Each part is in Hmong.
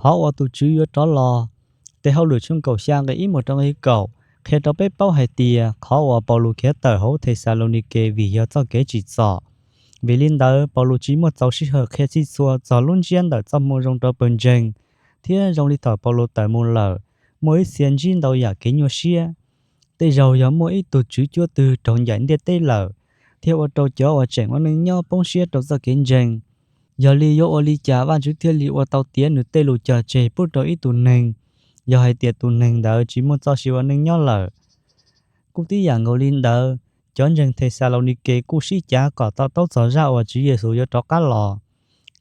Qhov uas tus Tswv yuav rov los. Tes Hauj Lwm tshooj kaum xya nqe ib mus rau nqe kaum qhia rau peb paub hais tias qhov uas Paulus khiav tawm hauv Thexalaunikes vim yog txoj kev tsim txom. Vim li ntawd Paulus tsis muaj txaus sij hawm qhia txhij txhua txog lub ntsiab ntawm txoj moo zoo rau pawg ntseeg, thiab zoo li thaum Paulus tawm mus lawm, muaj ib txhia ntsib ntau yam kev nyuaj siab. Tej zaug yog muaj ib tug tswv cuab twg raug ncaim ntiaj teb lawm, thiaj ua rau cov uas tseem ua neej nyob poob siab rau txoj kev ntseeg. Yog li yuav ua li cas Vajtswv thiaj li ua tau tiav Nws tej lus cog tseg pub rau ib tug neeg yog hais tias tus neeg ntawd tsis muaj txoj sia ua neej nyob lawm? Kuj tib yam nkaus li ntawd, cov ntseeg Thexalaunikes kuj sib cav kom to taub txog zaj uas Tswv Yexus yuav rov qab los.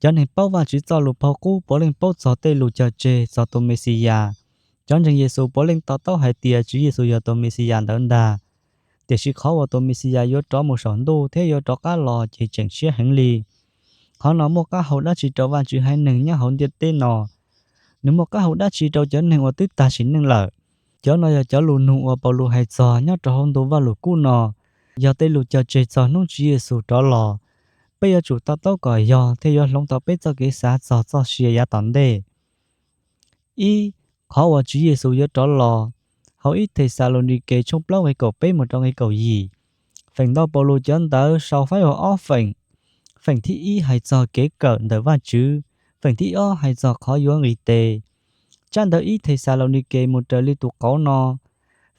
Cov neeg paub Vajtswv Txojlus paug qub puav leej paub txog tej lus cog tseg txog tus Mexiyas. Cov ntseeg Yexus puav leej to taub hais tias Tswv Yexus yog tus Mexiyas ntawd ntag. Tiam sis qhov uas tus Mexiyas yuav rov mus saum ntuj thiab yuav rov qab los ces tseem tshiab heev li. Qhov no muaj qab hau dab tsi rau Vajtswv haiv neeg nyob hauv ntiaj teb no? Nws muaj qab hau dab tsi rau cov neeg uas twb tag sim neej lawm? Cov no yog cov lus nug uas Paulus hais txog nyob rau hauv ntu Vajluskub no, yog tej lus cog tseg txog hnub Tswv Yexus rov los. Peb yuav tsum to taub kom yog thiaj yuav hloov tau peb txoj kev xav txog txoj sia yav tom ntej. Ib, qhov uas Tswv Yexus yuav rov los. Hauv ib Thexalaunikes tshooj plaub nqe kaum peb mus rau nqe kaum yim, feem ntau Paulus cov ntawv sau faib ua ob feem. Feem thib ib hais txog kev kawm ntawm Vajtswv, feem thib ob hais txog qhov yuav nqis tes. Tsab ntawv ib Thexalaunikes mus raws li tus qauv no.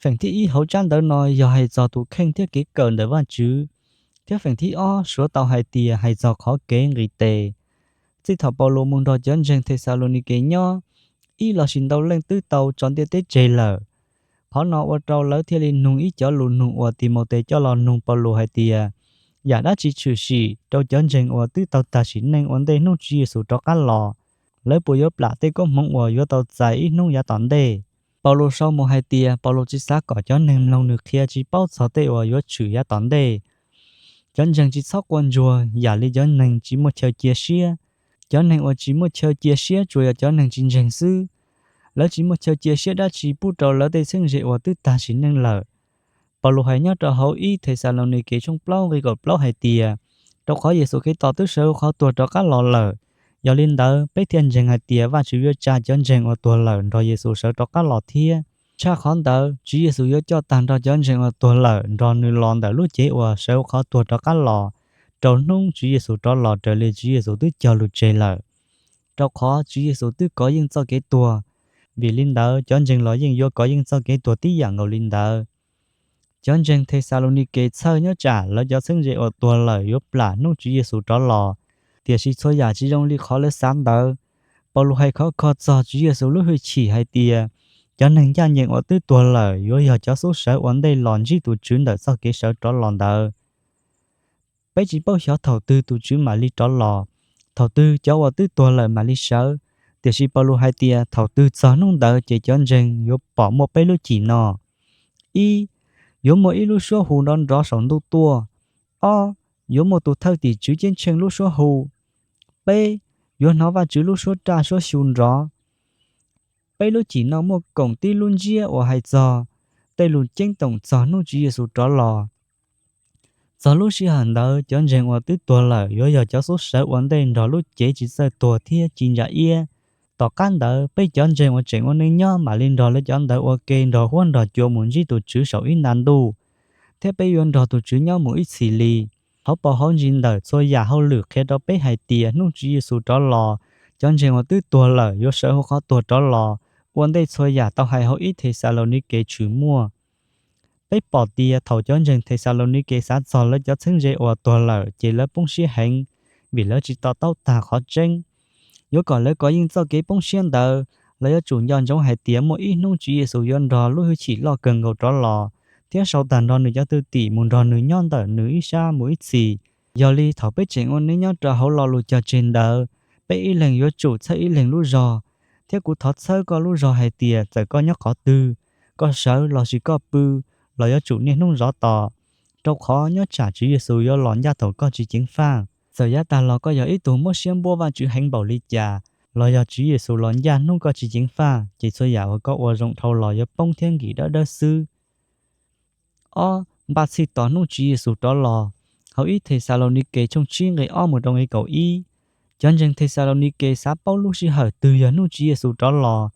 Feem thib ib hauv tsab ntawv no yog hais txog tus kheej thiab kev kawm ntawm Vajtswv, thiab feem thib ob suav tau hais tias hais txog qhov kev nqis tes. Txij thaum Paulus mus nrog cov ntseeg Thexalaunikes nyob, ib lossis ntau leej twb tau tso ntiaj teb tseg lawm. Qhov no ua rau lawv thiaj li nug ib cov lus nug uas Timautes coj los nug Paulus hais tias, yam dab tsi tshwm sim rau cov ntseeg uas twb tau tag sim neej ua ntej hnub Tswv Yexus rov qab los? Lawv puas yuav plam tej koob hmoov uas yuav tau txais ib hnub yav tom ntej? Paulus sau mus hais tias Paulus tsis xav kom cov neeg mloog nws qhia tsis paub txog tej uas yuav tshwm yav tom ntej. Cov ntseeg tsis txhob quaj ntsuag yam li cov neeg tsis muaj chaw cia siab. Cov neeg uas tsis muaj chaw cia siab tsuas yog cov neeg tsis ntseeg xwb. Lawv tsis muaj chaw cia siab dab tsi pub rau lawv tej txheeb ze uas twb tag sim neej lawm. Paulus hais nyob rau hauv ib Thexalaunikes tshooj plaub nqe kaum plaub hais tias, rau qhov Yexus Khetos twb sawv hauv qhov tuag rov qab los lawm, yog li ntawd peb thiaj ntseeg hais tias Vajtswv yuav tsa cov ntseeg uas tuag lawm nrog Yexus sawv rov qab los thiab. Tshaj qhov ntawd, Tswv Yexus yuav coj tag nrho cov ntseeg uas tuag lawm nrog nws los ntawm lub cev uas sawv hauv qhov tuag rov qab los, rau hnub Tswv Yexus rov los raws li Tswv Yexus twb cog lus tseg lawm. Rau qhov Tswv Yexus twb kov yeej txoj kev tuag, vim li ntawd cov ntseeg los yeej yuav kov yeej txoj kev tuag tib yam nkaus li ntawd. Cov ntseeg Thexalaunikes txhawj nyob tsam lawv cov txheeb ze uas tuag lawm yuav plam hnub Tswv Yexus rov los, tiam sis txhua yam tsis zoo li qhov lawv xav ntawd. Paulus hais khov kho txog Tswv Yexus lub hwj chim hais tias, cov neeg ncaj ncees uas twb tuag lawm yuav yog cov xub sawv ua ntej los ntsib tus Tswv ntawm txoj kev sawv rov los ntawd. Peb tsis paub xyov thaum twg tus Tswv mam li rov los, thaum twg cov uas twb tuag lawm mam li sawv, tiam sis Paulus hais tias thaum twg txog hnub ntawd ces cov ntseeg yuav pom muaj peb lub cim no. Ib, yuav muaj ib lub suab hu nrov nrov saum ntuj tuaj. Ob, yuav muaj tus thawj tim tswv ceeb tsheej lub suab hu. Peb, yuav hnov Vajtswv lub suab raj suab xyu nrov. Peb lub cim no muaj koom tib lub ntsiab uas hais txog tej lus ceeb toom txog hnub Tswv Yexus rov los. Txog lub sij hawm ntawd cov ntseeg uas twb tuag lawm yuav yog cov xub sawv ua ntej nrog lub cev tsis txawj tuag thiab ci ntsa iab. Tom qab ntawd peb cov ntseeg uas tseem ua neej nyob mam li nrog lawv cov ntawd ua ke nrog huab nrog cua mus ntsib tus Tswv saum ib nta ntuj, thiab peb yuav nrog tus Tswv nyob mus ib txhis li. Hauv paus hauv ntsis ntawm txhua yam hauj lwm qhia rau peb hais tias hnub Tswv Yexus rov los, cov ntseeg uas twb tuag lawm yuav sawv hauv qhov tuag rov los, ua ntej txhua yam tau hais hauv ib Thexalaunikes tshwm muaj. Peb pom tias thaum cov ntseeg Thexalaunikes xav txog lawv cov txheeb ze uas tuag lawm ces lawv poob siab heev, vim lawv tsis to taub tag qhov tseeb. Yuav kom lawv kov yeej txoj kev poob siab ntawd, lawv yuav tsum nco ntsoov hais tias muaj ib hnub Tswv Yexus yuav nrog lub hwj chim loj kawg nkaus rov los, thiab sau tag nrho nws cov thwj tim mus nrog nws nyob ntawm nws ib sab mus ib txhis. Yog li thaum peb tseem ua neej nyob rau hauv lo lus cog tseg ntawd, peb ib leeg yuav tsum txhawb ib leeg lub zog, thiab kuv thov txhawb koj lub zog hais tias txawm koj nyob qhov twg, koj sawv lossis koj pw, los yuav tsum niaj hnub zov tos, rau qhov nyob tsam Tswv Yexus yuav los ncaj thaum koj tsis ceev faj. Txawm yav tag los koj yog ib tug muab siab npuab Vajtswv heev npaum li cas, los yog Tswv Yexus los ncaj hnub koj tsis ceev faj, ces txhua yam uas koj ua zoo dhau los yuav poob thiab nkim dawb dawb xwb. Ob, npaj txhij tos hnub Tswv Yexus rov los. Hauv ib Thexalaunikes tshooj tsib nqe ob mus rau nqe kaum ib, Cov ntseeg Thexalaunikes xav paub lub sij hawm twg yog hnub Tswv Yexus rov los.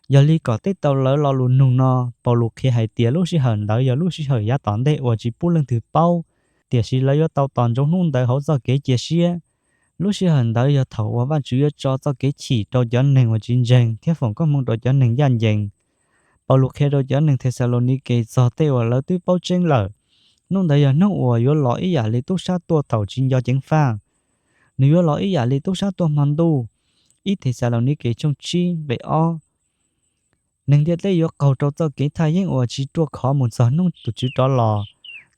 Yog li kom teb tau lawv lo lus nug no, Paulus qhia hais tias lub sij hawm ntawd yog lub sij hawm yav tom ntej uas tsis pub leej twg paub, tiam sis lawv yuav tau tos ntsoov hnub ntawd hauv txoj kev cia siab. Lub sij hawm ntawd yog thaum uas Vajtswv yuav tso txoj kev chim rau cov neeg uas tsis ntseeg thiab foom koob hmoov rau cov neeg ncaj ncees. Paulus qhia rau cov neeg Thexalaunikes txog tej uas lawv twb paub tseeb lawm. Hnub ntawd yog hnub uas yuav los ib yam li tub sab tuaj thaum tsis nco ceev faj. Nws yuav los ib yam li tub sab tuaj hmo ntuj. Ib Thexalaunikes tshooj tsib nqe ob. Neeg ntiaj teb yuav qaug rau txoj kev thaj yeeb uas tsis ruaj khov mus txog hnub tus Tswv rov los.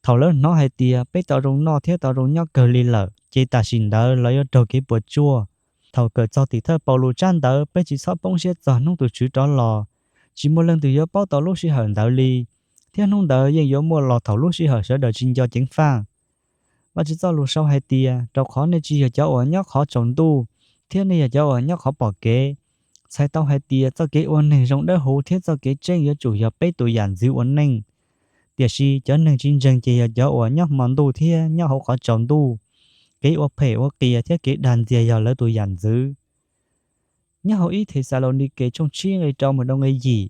Thaum lawv hnov hais tias peb tau zoo noj thiab tau zoo nyob kawg li lawm, ces tam sim ntawd lawv yuav raug kev puas tsuaj. Thaum kawm txog tim thawj Paulus tsab ntawv, peb tsis txhob poob siab txog hnub tus Tswv rov los, tsis muaj leej twg yuav paub tau lub sij hawm ntawd li, thiab hnub ntawd yeej yuav muaj los thaum lub sij hawm sawv daws tsis nco ceev faj. Vajtswv txoj lus sau hais tias, rau qhov nej tsis yog cov uas nyob qhov tsaus ntuj, thiab nej yog cov uas nyob qhov pom kev. Txhais tau hais tias txoj kev ua neeg zoo dawb huv thiab txoj kev tseeb yuav tsum yog peb tus yam ntxwv ua neej. Tiam sis cov neeg tsis ntseeg ces yog cov uas nyob hmo ntuj thiab nyob hauv qhov tsaus ntuj. Kev ua phem ua qias thiab kev dag ntxias yog lawv tus yam ntxwv. Nyob hauv ib Thexalaunikes tshooj tsib nqe rau mus rau nqe yim,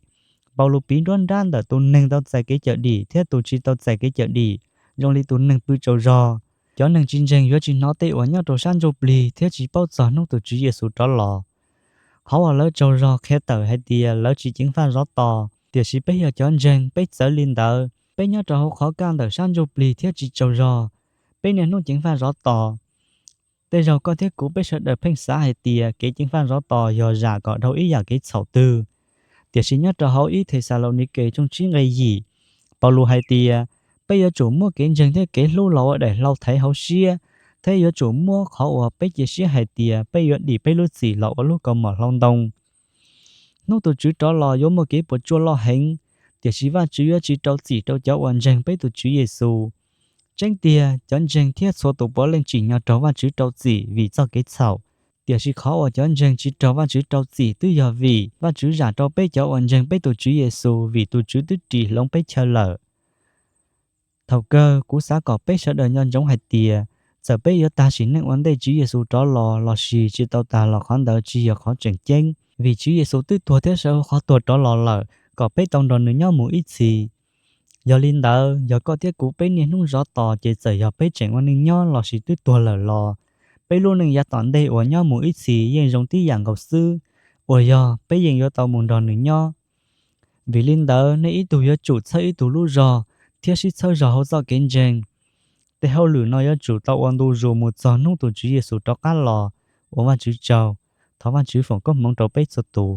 Paulus piv nruab nrab ntawm tus neeg tau txais kev cawm dim thiab tus tsis tau txais kev cawm dim, zoo li tus neeg pw tsaug zog. Cov neeg tsis ntseeg yuav tsis hnov tej uas nyob rau sab ntsuj plig thiab tsis paub txog hnub tus Tswv Yexus rov los. Qhov uas lawv tsaug zog qhia tawm hais tias lawv tsis ceev faj zov tos, tiam sis peb yog cov ntseeg peb txawv li ntawd, peb nyob rau hauv qhov kaj ntawm sab ntsuj plig thiab tsis tsaug zog, peb niaj hnub ceev faj zov tos. Tej zaug koj thiab kuv peb sawv daws pheej xav hais tias kev ceev faj zov tos yog zam kom dhau ib yam kev txhaum twg. Tiam sis nyob rau hauv ib Thexalaunikes tshooj tsib nqe yim, Paulus hais tias, peb yuav tsum muab kev ntseeg thiab kev hlub los ua daim hlau thaiv hauv siab, thiab yuav tsum muab qhov uas peb cia siab hais tias peb yuav dim peb lub txim los ua lub kaus mom hlau ntoo. Hnub tus Tswv rov los yuav muaj kev puas tsuaj loj heev, tiam sis Vajtswv yuav tsis rau txim rau cov uas ntseeg peb tus Tswv Yexus. Tseeb tiag, cov ntseeg thiab txhua tus puav leej tsim nyog raug Vajtswv rau txim vim txoj kev txhaum. Tiam sis qhov uas cov ntseeg tsis raug Vajtswv rau txim twb yog vim Vajtswv zam rau peb cov uas ntseeg peb tus Tswv Yexus vim tus Tswv twb ris hloov peb chaw lawm. Thaum kawg, kuv xav kom peb sawv daws nco ntsoov hais tias, txawm peb yuav tag sim neej ua ntej Tswv Yexus rov los lossis tsis tau tag los qhov ntawd tsis yog qhov tseem ceeb, vim Tswv Yexus twb tuag thiab sawv hauv qhov tuag rov los lawm kom peb tau nrog nws nyob mus ib txhis. Yog li ntawd, yog koj thiab kuv peb niaj hnub zov tos ces txawm yog peb tseem ua neej nyob lossis twb tuag lawm los, peb lub neej yav tom ntej uas nyob mus ib txhis yeej zoo tib yam nkaus xwb, uas yog peb yeej yuav tau mus nrog nws nyob. Vim li ntawd, nej ib tug yuav tsum txhawb ib tug lub zog thiab sib txhawb zog hauv txoj kev ntseeg. Tej hauj lwm no yuav tsum tau ua ntu zus mus txog hnub tus Tswv Yexus rov qab los. Ua Vajtswv tsaug. Thov Vajtswv foom koob hmoov rau peb txhua tus.